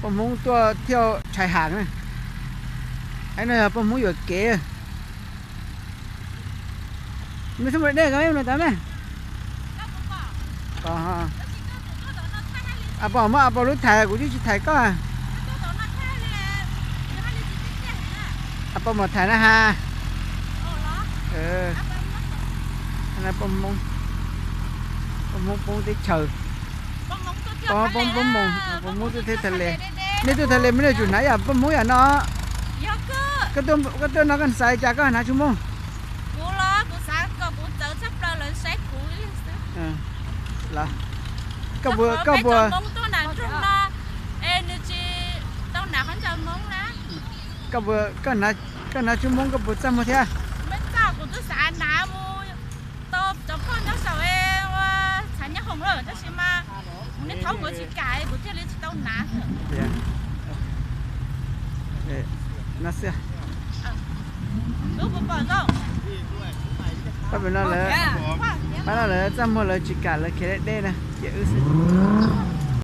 Poj Hmoob tuaj thiaj tshais ham na. Hais no yog poj Hmoob yuam kev. Mej xub mus dej ko mej mus tod mej. Pom, muab a pom lub thais kuv twb tsis thais koj. A pom mam thais na ha. Poj Hmoob, poj Hmoob poob teb chaws. Poj Hmoob poob moos, poj Hmoob tuaj thaj thaj le. Nej tuaj thaj le mej yuav tsum hnav yam poj Hmoob yam no. Koj tuaj no koj xav cas koj hnav tsuj Hmoob? Koj puas, koj puas, koj hnav tsuj Hmoob koj puas txaj muag thiab? No xwb. Pab pem no lawv, pab no lawv txaj muag lawv tsis kam lawv khiav deb deb na, ces wb xwb.